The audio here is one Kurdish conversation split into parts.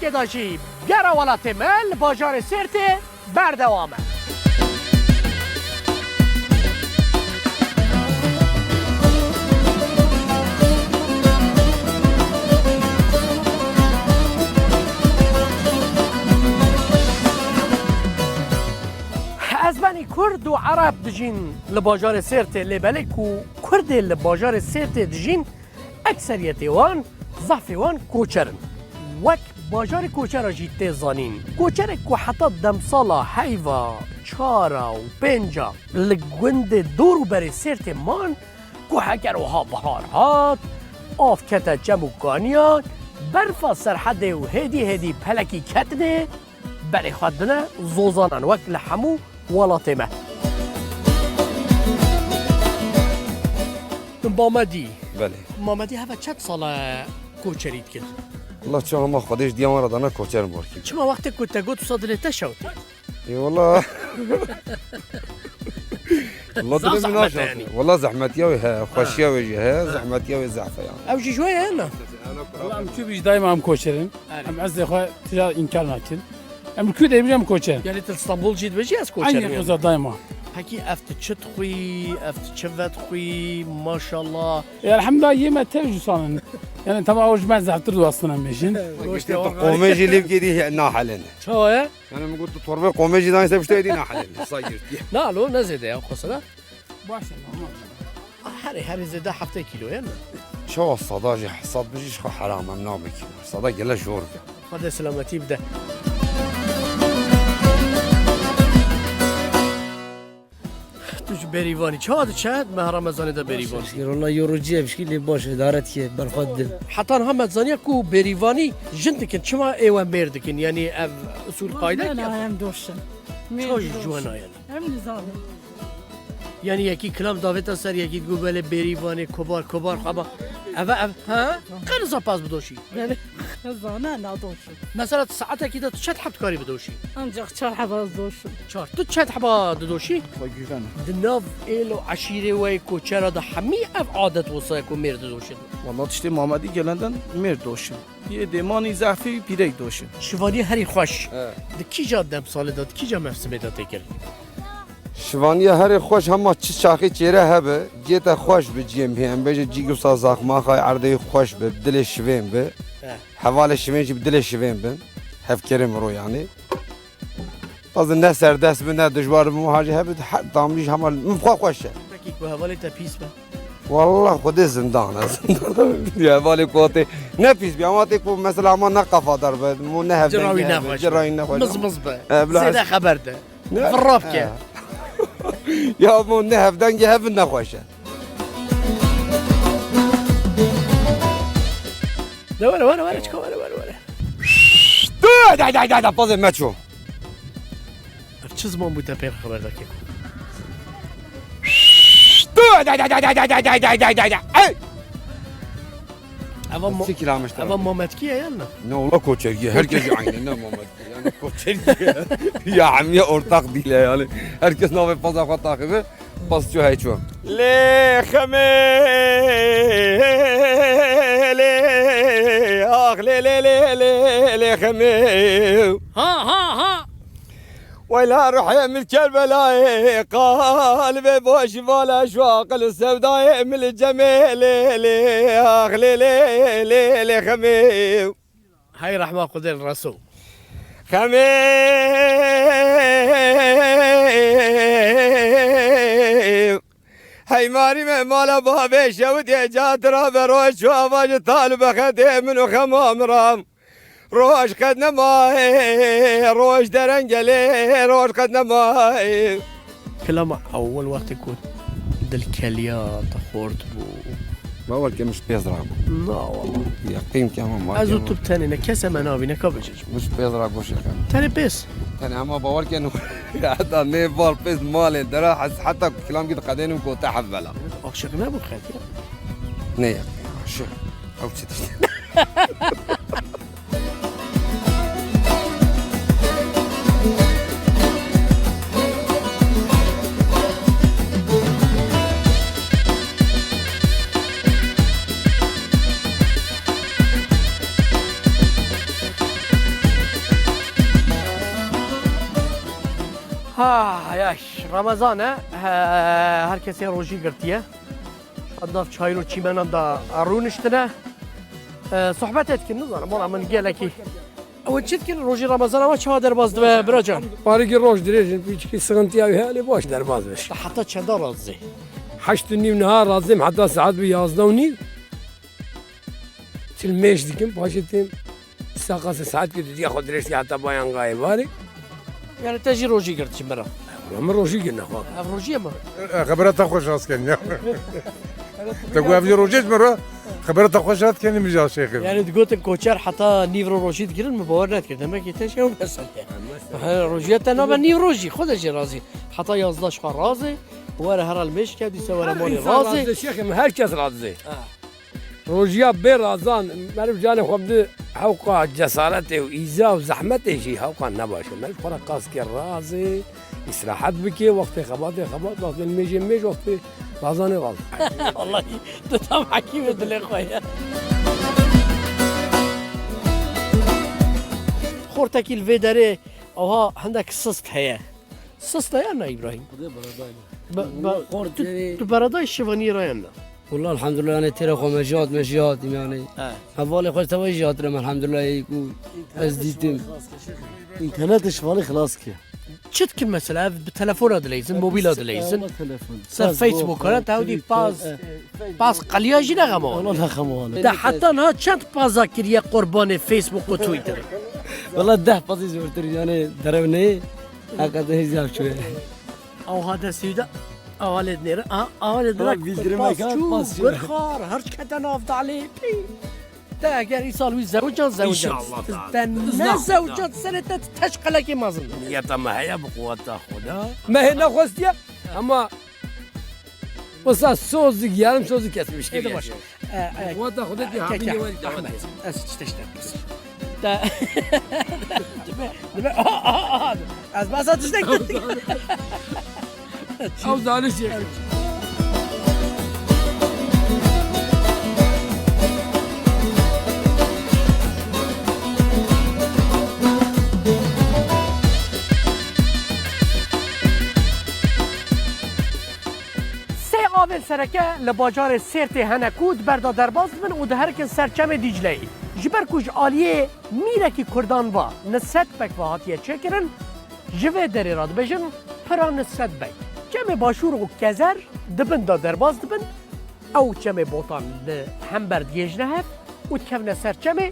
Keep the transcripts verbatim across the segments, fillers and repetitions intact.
Kê de jî gera welatê me li bajarê Sêrtê berdewam e. Ez benî Kurd û Ereb dijîn li bajarê Sêrtê, lê belê ku Kurdê li bajarê Sêrtê dijîn, ekseriyetê wan, zehfê wan koçer in. Wek bajarê koçera jî tê zanîn. Koçerek ku heta demsala heyva çara û pênca li gundê dor û berê Sêrtê man, ku heger wiha bihar hat, av kete çem û kaniyan, berfa serhedê û hêdî hêdî pelekî ketine, berê xwe dine zozanan wek li hemû welatê me. Mamedî. Belê. Mamedî heve çend sal e koçerî dikir? Wela çawa ma Xwedê ji diya wan re dana koçer in borkî. Çima wextê ku te got wisa dilê te şewtî? Ê wela. Wela dilê min naşewte. Zaf zehmet e yanî. Wela zehmetiya wê heye, xweşiya wê jî heye, zehmetiya wê zehf e yanî. Ew jî ji we ye ne? Wela em çûbî ji daîma em koçer in. Erê. Em ezlê xwe tija înkar nakin. Em li ku de bîjî em koçer in. Yanî tu li Stenbol jî dibêjî ez koçer im. Aynı qeza daîma. Pekî ev tu çi dixwî, ev tu çi vedixwî, maşallah. Ê, elhamdulillah yê me tev jûsan in. Yanî tema ew ji me zehftir diwestin em bêjin. Goştê qomê jî lê bikê dî nahelin. Çawa ye? Yani min got tu torbê qomê jî danî ser piştê dî nahelin. Sa girtiye. Na lo ne zêde ya xwesera. Baş e, normal. Herê, herê zêde heftê kîlo ye ne? Çawa sada jî hesab bijî ji xwe heram em nabikî. Sada gele jor be. Xwedê selametî bide. Tu ji Bêrîvanî çawa diçe? Me Ramezanê de Bêrîvan. Baş e, wela yorucu ye, pişkî lê baş e, idaret ye, berxwe dide. Heta niha me zaniye ku Bêrîvanî jin dikin, çima ê we mêr dikin? Yanî ev usul qayde Ne, ki? Ne, em doşin. Çawa ji we nayên? Em nizanin. Yanî yekî kilam davêta ser yekî digot belê Bêrîvanê kobar, kobar xwe ba. Ev e, ev, ha? Qe niza pez bidoşî. Belê. Zana nadoşin. Mesela tu saetekî de tu çend heb dikarî bidoşî? Ancak çar heba doşin. Çar. Tu çend heba didoşî? Xwe güven. Di nav êl û eşîrê we yê koçera de hemî ev adet wisa ye ku mêr didoşin? Wala tiştê Mamedî gelenden mêr doşin. Yê dêmanî zehfî pîrek doşin. Şivanî herî xweş. He. Di kîja demsalê de, di kîja mevsimê de tê kirin? Şivaniya herê xweş hema çi çaxî çêre hebe, cê te xweş bi ciyê mihê. Em bêje cî gusa zaxmaxay erdê xweş bi, dilê şivên bi. He. Hevalê şivên jî bi dilê şivên bin. Hevkêrê miro yanî. Bazı ne serdest bi, ne dijwar bi, muhacî hebe, her damî jî hema min xwe xweş e. Pekî ku hevalê te pîs be? Wallah xwedê zindan e, zindan e. Hevalê ku tê ne pîs bi, ama tê ku mesela ama ne qafadar be, mo ne hevdengî hebe, cira wî nexweş be. Miz miz be. He, bila zêde xeber de. Ne? Virra bike. He. Ya bo ne hevdengê hev nexweş e. De were, were, were, çika were, were, were. Şşt, day, day, day, day, day, pazê meço. Ev çi ziman bû te pê xeber dake? Şşt, day, day, day. Ey! Eva ma-, eva Mametkî ye yan ne? Ne ola Koçergî, herkes aynı, ne Mametkî. Yani Koçerî ya hemiye ortak dîl e yani. Herkes navê paza xwe taxibe, pas ço hey ço. Lê xemê, lê, ax, lê, lê, lê, lê, lê xemê. Ha, ha, ha. Weyla ruhê min Kerbelayê, qalbê boşî vala şu aqil û sevdayê min li cemê lê, lê, ax, lê, lê, lê, lê xemê. Hey rehma Xwedê li Reso. Xemê. Hey marî me mala babê şewitê ca tira be roj çu ava ji tal bexetê min û xema min ram. Roj qet nemaye, roj derengelê, roj qet nemaye. Kilama ewil wextê ku dilkeliya te xort bû. Bawer ke min ji pêz rabû. Na wala. Yeqîn ke ama ma. Ez û tu bi tenê ne, kese me navîne, ka bêje ji min. Min ji pêz ra goşê xwe. Tenê pêz. Tenê ama bawer ke heta nê val pêz malê dera hes heta kilam gid qedênim ku te hevvela. Aşiq nebû xet ya. Ne yeqîn aşiq. Ew çi tişt. Ah, yaş, Ramazan e. He, her kesê rojî girtiye. Şu anda çayır û çîmenan da rûniştine. E, sohbet etkin, nizanim, bana min gelekî. Ew çi dikin rojî Ramazan ama çawa derbas dibe, bira can? Parîkî roj dirêj in, piçkî sıkıntıya wî heye, lê baş derbas be. Heta çenda razî? Heşt û nîv niha razîm, heta saet bi yazdeh û nîv. Çil mêş dikim, paşê têm. Îsa qasê saet ki didiya xwe dirêj diya heta bayan gayê barê. Yani te jî rojî girt ji min re? Min rojî girt nexwe. Ev rojî ye mi? E, xebera te xweş rast ken ya. Te got ev jî rojê ji min re, xebera te xweş rast kenî min jî şêxê. Yani digotin koçer heta nîv ro rojî digirin, min bawer nedikir. Demek ki te jî ew mesele. He, rojiya te nabe nîv rojî, xwe de jî razî. Heta yazdeh ji xwe razê, were heral mêşke, dîse were malê razê. Şêxê min, her kes razê. Ha. Rojiya bê razan, meriv canê xwe bide hewqa cesaretê û îza û zehmetê jî hewqa nebaş e. Meriv xwe re qas ke razê, îstirahet bike, wextê xebatê xebat, wextê nimêjê nimêj, wextê razanê raz. Wallahî, tu tam hekîmê dilê xwe ye. Xortekî li vê derê, aha, hindek sist heye. Sist e ya na, Îbrahîm? Xwedê beredayê. Be-, be-, Xort tu, derê. Tu beredayê şivaniyê re ya na? Wala elhamdulillah, yani têra xwe me jî hat, me jî hatim yani. He. Hevalê xwe tevayî jî hatire me elhamdulillah, ey ku ez dîtim. Înternet ji vanî xilas kir. Çi dikin mesela? Ev bi telefona dileyzin, mobîla dileyzin. Ser Facebook, ha, te wî paz, paz qeliya jî nexema. Wala nexema. Te heta niha çend paza kiriye qurbanê Facebook û Twitter? Wala deh pazî zor tir yani derew neyê. Hakikaten hêzî ev çûye. Awa destê wî de, awa lê dinêre, a-, awa lê dinêre, pas çû, gur xwar, hirç kete nav dalê, pî. Te eger îsal wî zewcan, zewcan. Înşallah teala. Te ne zewcan, serê te teş qelekê mezin. Niyeta me heye bi quweta Xweda. Me hê nexwestiye, ama wisa sozik, yarım sozik kesmiş gibi yaşıyor. E, e, Wata Xwedê dê e, hamî keke, lê werî dawa Ahmet, dê. Ez tiştek dibêjim. Te, dibe, dibe, aha, aha, aha. Ez basa tiştek dibêjim. Ew zanî çêkir. Sê avên sereke li bajarê Sêrtê hene ku di ber de derbas dibin û diherikin ser Çemê Dîcleyê. Ji ber ku ji aliyê mîrekî Kurdan va Nisret Beg ve hatiye çêkirin, ji vê derê re dibêjin Pira Nisret Beg. Çemê Başûr û Kezer di bin de derbas dibin, ew Çemê Botan li hember digihêjine hev û dikevine ser Çemê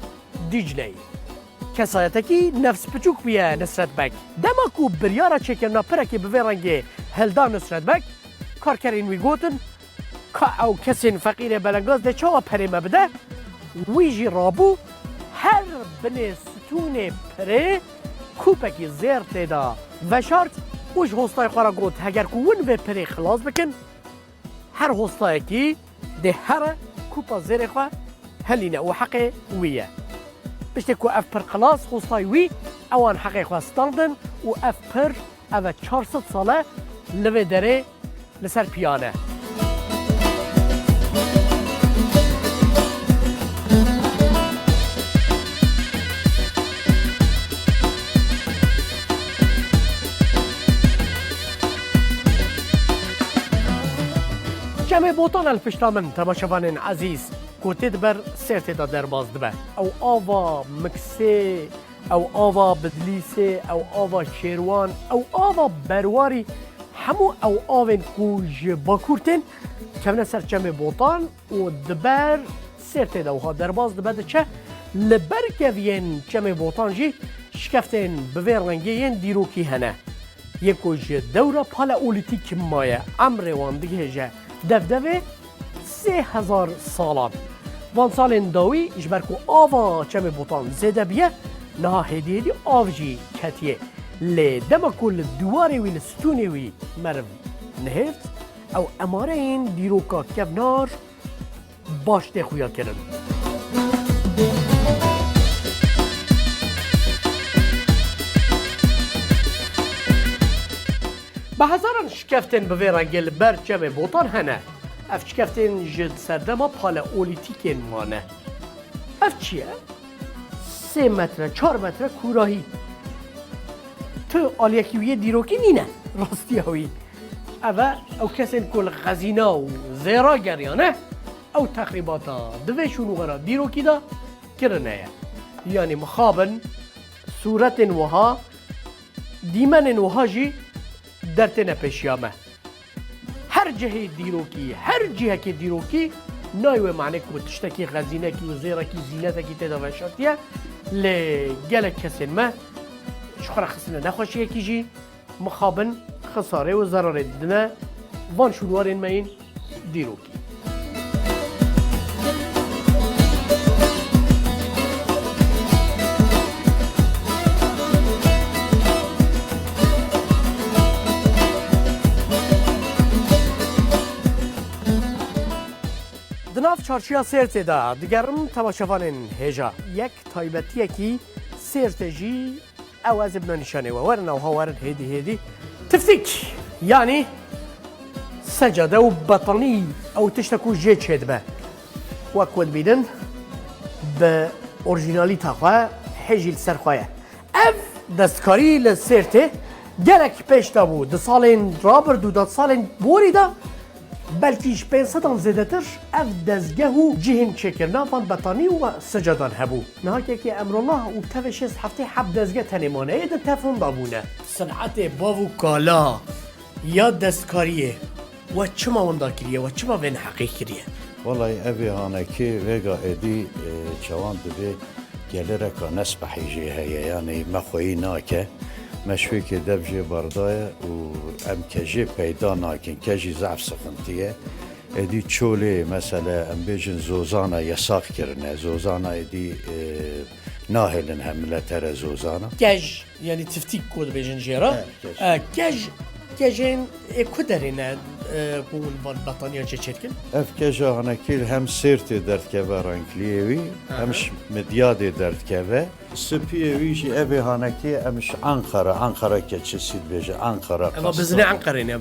Dîcleyê. Kesayetekî nefs piçûk bûye Nisret Beg. Dema ku biryara çêkirina pirekê bi vê rengê hilda Nisret Beg, karkerên wî gotin, ka ew kesên feqîrê belengaz dê çawa perê me bide? Wî jî rabû, her binê stûnê pirê kûpekî zêr tê de veşart û ji hostayê xwe re got, heger ku win vê pirê xilas bikin, her hostayekî dê here kûpa zêrê xwe helîne û heqê wî ye. Piştî ku ev pir xilas, hostayê wî ewan heqê xwe standin û ev pir, ev e çar sed sal e li vê derê li ser piyan e. Çemê Botan e li pişta min, temaşevanên ezîz, ku tê di ber Sêrtê de derbas dibe. Ew ava Miksê, ew ava Bidlîsê, ew ava Şêrwan, ew ava Berwarî, hemû ew avên ku ji Bakur tên, kevne ser Çemê Botan û di ber Sêrtê de wiha derbas dibe diçe. Li ber keviyên Çemê Botan jî şikeftên bi vê rengê yên dîrokî hene. Yê ku ji dewra paleolîtîk maye, emrê wan digihêje devdevê sê hezar salan. Van salên dawî ji ber ku ava Çemê Botan zêde bûye, niha hêdî hêdî av jî ketiye. Lê dema ku li dîwarê wî, li stûnê wî meriv nihêrt, ew emareyên dîroka kevnar baş tê xuya kirin. Bi hezaran şikeftên bi vê rengê li ber Çemê Botan hene. Ev şikeftên ji serdema paleolîtîkê mane. Ev çi ye? Sê metre, çar metre kûrahî. Tu aliyekî wî yê dîrokî nîne, rastiya wî. Ev e, ew kesên ku li xezîna û zêra geriyane, ew texrîbata di vê şûnûwera dîrokî de kirine ye. Yanî mixabin sûretên wiha, dîmenên wiha jî dertêne pêşiya me. Her cihê dîrokî, her cihekê dîrokî nayê wê manê ku tiştekî xezînekî û zêrekî, zînetekî tê de veşartiye, lê gelek kesên me ji xwe re xistine nexweşiyekî jî, mixabin xisarê û zerarê didine van şûnwarên me yên dîrokî. Di nav çarşiya Sêrtê de digerim temaşevanên hêja. Yek taybetiyekî Sêrtê jî ew ez ê bime nîşanê we. Werin ewha werin hêdî hêdî. Tiftîk, yanî secade û betanî, ew tişte ku jê çêdibe. Wek ku dibînin, bi orjînalîta xwe hê jî li ser xwe ye. Ev destkarî li Sêrtê gelek pêş de bû. Di salên rabirdû de, di salên borî de belkî ji pênc sedan zêdetir ev dezgeh û cihên çêkirina van betanî û secadan hebû. Niha kekê Emrullah û tevê şêst heftê heb dezgeh tenê mane, yê din tev hinda bûne. Sinetê bav û kala ya destkariyê we çima winda kiriye, we çima vê neheqê kiriye? Welay evê hanekê vêga êdî, e, çawan dibê gelireka nespehî jê heye, yanî me xweyî nake. Me şwêkê dev jê berdaye û em kejê peyda nakin, kejî zehf sixintî ye. Êdî çolê, mesele, em bêjin zozana yesaq kirine. Zozana êdî, e, nahêlin hem miletere zozana. Kej, yanî tiftîk ku dibêjin jê re. E, kej. E, kej, kejên ê ku derê ne, e, ku hûn van betaniyan jê çêdikin? Ev keja hanekî hem Sêrtê derdikeve renkliyê wî, hem ji Midyadê derdikeve. Spiyê wî jî evê hanekê em ji Ankara, Ankara keçisi dibêje, Ankara. Eva biznê Enqerê ne? E,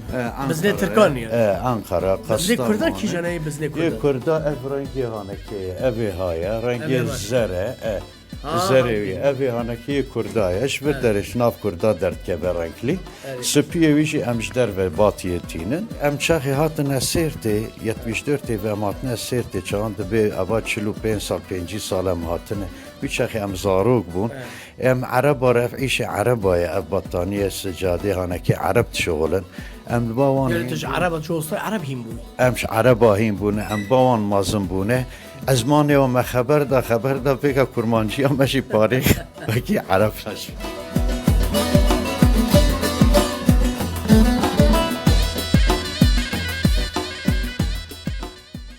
Biznê Ankara, Tirkan e, ye. E, Ankara, Biznê Kurda Kastamonê. Kîjan e, biznê Kurda? Yê Kurda ev rengê hanekê ye, evê ha ye, rengê Evê baş. Zer e, e, Ha, zerê ha. Wî, evê hanekê yê Kurda ye. Ji vir Evet. Derê ji nav Kurda derdikeve renklî. Evet. Spiyê wî jî em ji derve batiyê tînin. Em çaxê hatine Sêrtê, yetmiş dört tê ve em hatine Sêrtê, çawan dibê eva çil û pênc sal, pêncî sal em hatine. Wî çaxê em zarok bûn. Evet. Em ereba re, ev îşê ereba ye, ev bataniyê sicadê hanekê ereb dişixulin. Em li ba wan Yani hîn tu ji bûn. Ereba çi olsa ereb hîn bûn. Em ji ereba hîn bûne, em ba wan mezin bûne. Ezmanê wan me xeber da, xeber da vêga kurmanciya me jî parê wekî ereb şaş.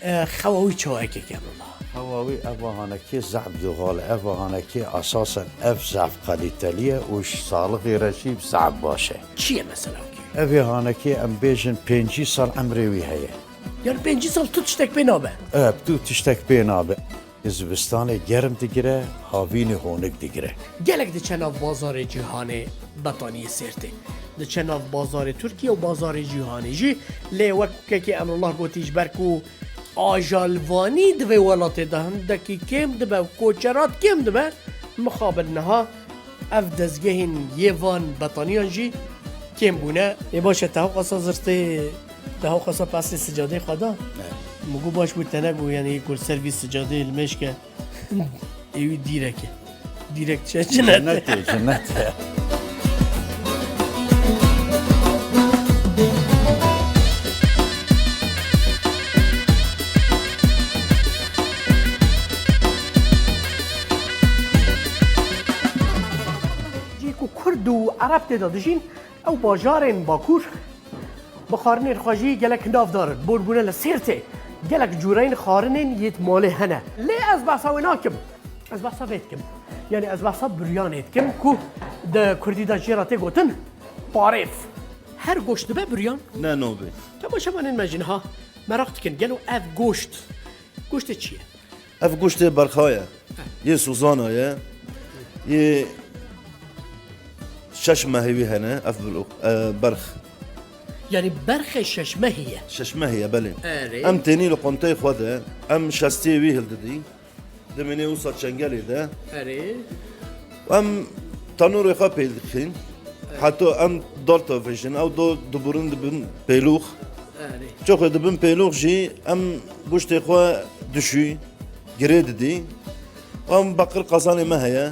E, xewa wî çawa eke kevin? Hewa wî ev hanekê zehf duxal e. Ev hanekê esasen ev zehf kalîtelî ye û ji saxlixê re jî zehf baş e. Çi ye mesela wekî? Evê hanekê em bêjin pêncî sal emrê wî heye. Yani pêncî sal tu tiştek pê nabe? E, tu tiştek pê nabe. Zivistanê germ digire, havînê honik digire. Gelek diçe nav bazarê cîhanê betaniyê Sêrtê. Diçe nav bazarê Tirkiye û bazarê cîhanê jî. Lê wek kekê Emrullah gotî, ji ber ku ajalvanî di vê welatê de hindekî kêm dibe û koçerat kêm dibe, mixabin niha ev dezgehên yê van betaniyan jî kêm bûne. Ê baş e, te hewqasa zirtê, te hewqasa pesê sicadê xwe da? Evet. Min got baş bû, te negot, yanî ku li ser vî sicadê li mêj ke. Ê wî dîrek e. Dîrek çe cinet e. Cinet e, cinet e. Cihê ku Kurd û Ereb tê de dijîn, ew bajarên Bakur, bi xwarinên xwe jî gelek navdar in. Bor bûne li Sêrtê gelek cûreyên xwarinên yêt malê hene. Lê ez behsa wê nakim. Ez behsa vê dikim. Yanî ez behsa buryanê dikim ku di kurdî de jê re tê gotin parêv. Her goşt dibe buryan? Ne, nobê. Temaşevanên me jî niha meraq dikin, gelo ev goşt, goştê çi ye? Ev goştê berxa ye. Yê sozana ye. Yê şeş mehê wî hene. Ev bir-, e, berx. Yanî berxê şeş mehî ye? Şeş mehî ye, belê. Erê. Em tênî li qonteyê xwe de, em şestiyê wî hildidî. Dimînê wisa çengelê de. Erê. Em tanûrê xwe pêl dixîn. Heto em dal tevêjin, ew dal diburin dibin pêlûx. Erê. Çoxê dibin pêlûx jî em goştê xwe dişûy, girê didî. Em baqir qazanê me heye.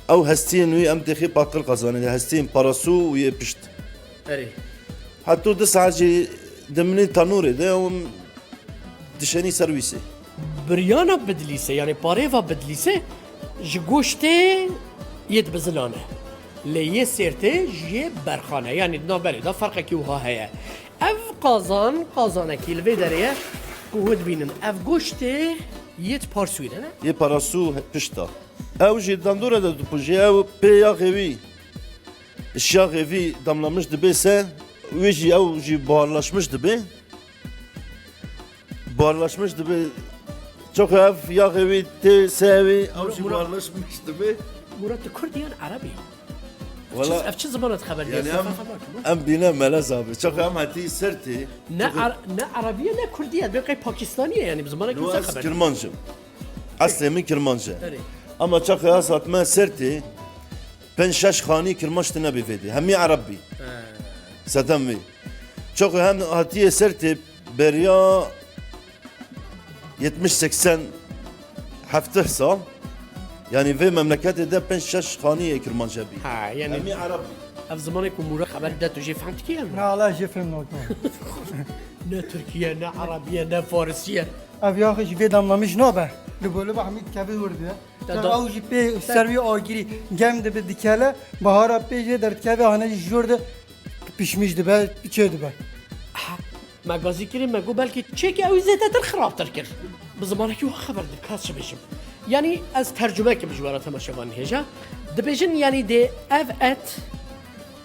Ew hestiyên wî em têxî baqir qazanê de, hestiyên parasû û yê pişt. Erê. Heto du saet jî dimînî tanûrê de û em dişenî serwîsê. Biryana bidlîse, yanî parêva bidlîse, ji goştê yê dibizilane. Lê yê sêrtê ji yê berxane. Yanî di navberê de ferqekî wiha heye. Ev qazan, qazanekî li vê derê ye ku hûn dibînin. Ev goştê yê parsûyî ne? Yê parasû pişta. Ew jî dandora de dipûjê, ew pê yaxê wî, şiyaxê vî damlamiş dibe se, wê jî ew jî buharlaşmiş dibe. Buharlaşmiş dibe. Çok ev yaxê wî tê se wî, ew jî Murat, buharlaşmiş dibe. Murat, tu Kurd yan Erebî? Ev çi, ev çi ziman et xeber yani diye? Em, em bîne melez abi. Çok em hatî sertê. Ne Ar-, ne Erebiye ne Kurdiye. Bê qey Pakistaniye yani. Bi zimanekî wisa xeber. Kirmanc im. Eslê min Kirmanc e. Erê. Ama çaxê ez hatime sertê, pênc şeş xanî Kirmanc tine bî vêdî. Hemî Ereb bî. He. Sedem wî. Çaxê hem hatiye sertê beriya yetmiş seksen hefteh sal. Yani vê memleketê de pênc şeş xanî yê Kirmanc bî. Ha, yani hemî Ereb bî. Ev zimanê ku Mûra xeber de tu jê fehm dikî ya? Na, Allah jê fehm nakim. Ne Tirkiye, ne Erebiye, ne Farisiye. Ev yaxê ji vê damlamiş nabe. Li bo li ba hemî dikeve wir dibe. Te da- Ew jî pê ser wî agirî germ dibe dikele. Bahara pê jê derdikeve hane jî jor de pişmiş dibe, çê dibe. Aha, me gazî kirî, me got belkî çêkî ew zêdetir xirabtir kir. Bi zimanekî wiha xeber dike, ez çi bêjim. Yanî ez tercume kim ji we re temaşevanên hêja. Dibêjin yanî dê ev et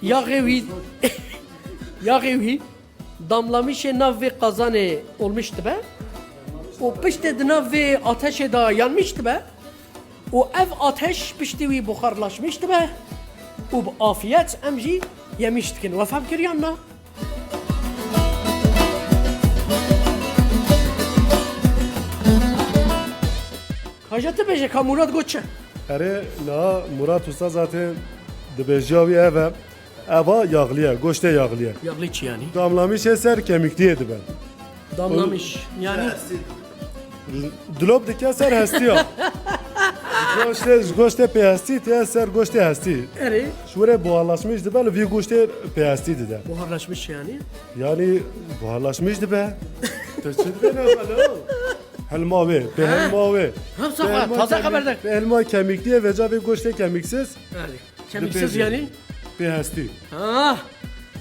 yaxê wî, yaxê wî damlamişê nav vê qazanê olmiş dibe û piştê di nav vê ateşê de yanmiş dibe û ev ateş piştî wî buxarlaşmiş dibe û bi afiyet em jî yemiş dikin. We fehm kir yan na? Kaja tu bêje ka Murat got çi? Erê, na Murat Usta zaten dibêjiya wî ev e. Eva yağlıya, goştê yağlıya. Yağlı çi yani? Damlamişê ser kemikliyê dibe. Damlamiş yani? Dilop dike ser hestiya. Goştê, goştê pê hestî, tê ser goştê hestî. Erê. Şûrê buharlaşmış dibe, li vî goştê pê hestî dide. Buharlaşmış yani? Yani buharlaşmış dibe. Te çi dibe ne balo? Helma wê, pê Ha. helma wê. Ha, safa, Pê helma taze kemik-, haber de. Pê helma kemikliye veca vê goştê kemiksiz. Erê. Kemiksiz yani? Pê hestî. Ah!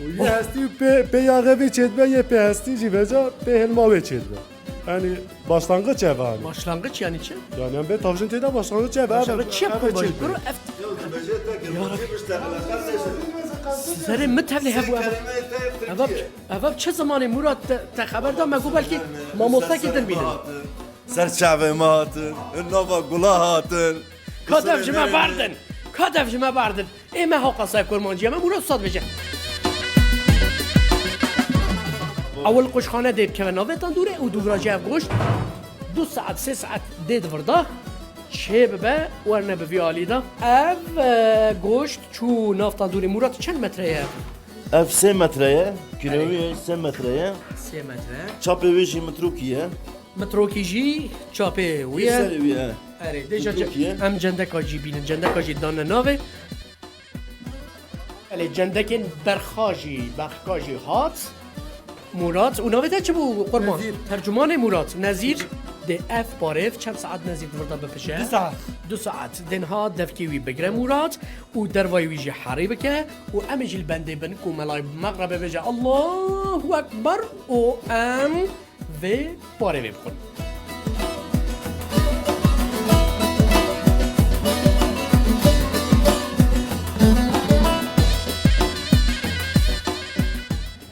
Û yê hestî pê, pê yaxê vê çêdibe, yê pê hestî jî veca pê hilma wê çêdibe. Yani başlangıç ev hani. Başlangıç yani çi? Yani em bê tavjin têda başlangıç ev, ev, Başlangıç çi ev yapın çêdibe. Başlangıç? Ev Ya Rabbi. Serê min tevlê hebû ev. Ev, ev çi zamanê Murat te, te xeber da me got belkî mamostekî din bînin. Ser çavê me hatin, nava gula hatin. Ka dev ji me berdin. Ka dev ji me berdin. Ê me haqasay kurmanciya me Murat Sad bêje. Ewil quşxane dê bikeve navê tandûrê û dûviraje ev goşt. Du saet, sê saet dê divirda. Çê bibe, werne bi vî alî de. Ev, e, goşt çû nav tandûrê. Murat çend metre ye? Ev sê metre ye. Kîloyê sê metre ye. Sê metre. Çapê wê jî mitrokî ye. Mitrokî jî çapê wî ye. Serê wî ye. Erê, dêja Mitrokî ye. Em cendeka jî bînin. Cendeka jî dane navê. Elê cendekên berxa jî, berxka jî hat. Murat. Û navê te çi bû, Qurban? Nezîr. Tercumanê Murat. Nezîr. Dê ev parêv çend saet Nezîr di vir de bipişe? Du saet. Du saet. Dê niha devkê wî bigire Murat û dervayê wî jî herî bike û em ê jî li bendê bin ku melayê mexrebe bêje Allahu Ekber û em vê parê vê bixwin.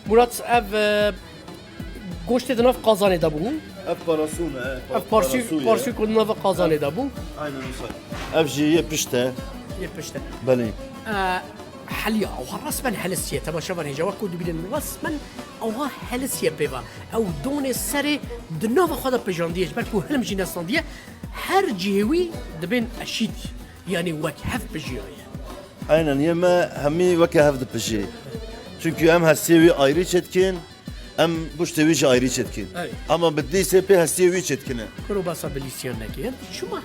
Murat, ev, e, goştê di nav qazanê de bû. Ev parasûn e, Ev parsû, parsû ye. Parsû ku di nav qazanê de bû. Aynen wisa. Ev jî yê pişt e. Yê pişt e. Belê. E, Heliya, ewha resmen helisiye. Temaşevan hêja wek ku dibînin resmen ewha helisiye pê ve. Ew donê serê di nava xwe de pijandiye, ji ber ku hilm jî nestandiye, her cihê wî dibên eşît, yanî wek hev pijiyaye. Aynen, yê me hemî weke hev dipijê. Çünkü em hestiyê wî ayrî çêdikin, em goştê wî jî ayrî çêdikin. Evet. Ama Bidlîsê pê hestiyê wî çêdikine. Kuro basa Bidlîsiyan neke. Yani çima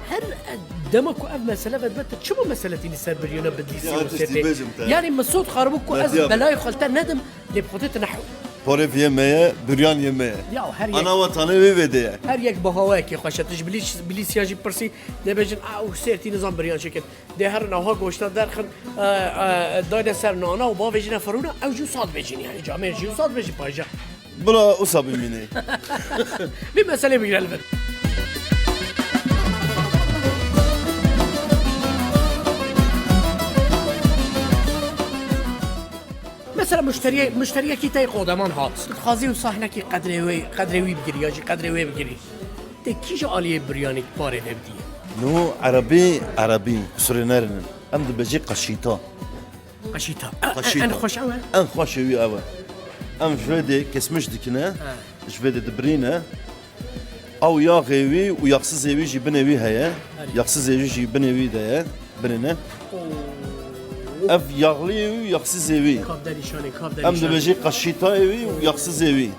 her, e, dema ku ev mesele vedbet, çima mesele tînî ser biryona Bidlîsî Ya, û tiştî Sêpê? Bêjim te. Yani min sot xaribû ku ez Metiya be. Belayê xwe li te nedim, lê bi Xwedê tu nehew. Porê viyê me ye, biryan yê me ye. Ya, her yek Ana wetanê wê vê de ye. Her yek bi hawayekê xweş e. Tu ji Bilîs-, Bilîsiyan jî pirsî, dê bêjin, "A, û Sêrtî nizam biryan çêkin." Dê herin ava goşta derxin, e, e, dayne ser nana û bavêjine firûne, ew jî wisa dibêjin, yani, camêr jî wisa dibêjin payja. Bila wisa bimîne. Vê meselê bigire li vir. Mesela muşteriye, muşteriyekî te yê qodeman hat. Tu dixwazî wisa hinekî qedrê wê, qedrê wî bigirî ya jî qedrê wê bigirî. Te kîja aliyê biryanî parê vê bidî? No, erebî, erebî, kusurê nerinin. Em dibêjî qeşîta. Qeşîta. E, e, Qeşîta. En xweş ew e? En xweşê wî ew e. Em ji vê de kesmiş dikine, Ha. ji vê de dibirîne. Ew yaxê wî û yaxsizê wî jî binê wî heye. Erê. Yaxsizê wî jî binê wî de ye, binê ne. Oo. Ev yaxliyê wî û yaxsizê wî. Kav derîşanê, kav Em derîşanê. Dibêjî qeşîtayê wî û yaxsizê wî.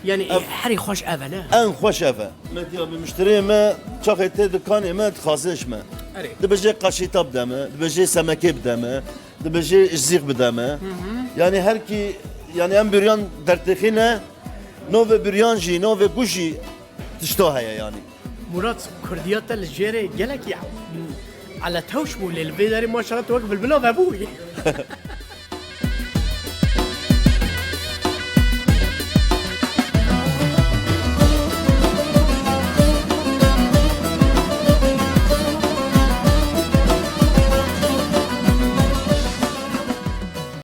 Yani, Ev- herî xweş ev e, ne? En xweş ev e. Me diya bi muşteriyê me, çaxê tê dikanê me, dixwaze ji me. Erê. Dibêjê qeşîta bide me, dibêjê semekê bide me, dibêjê ji zîx bide me. Hı hı. Yani her kî, yani em biryan dertêxîne, navê biryan jî, navê guş jî tişta heye yani. Murat, kurdiya te li jêrê gelekî eletewş bû, lê li vê derê maşallah tu wek bilbila vebûyî.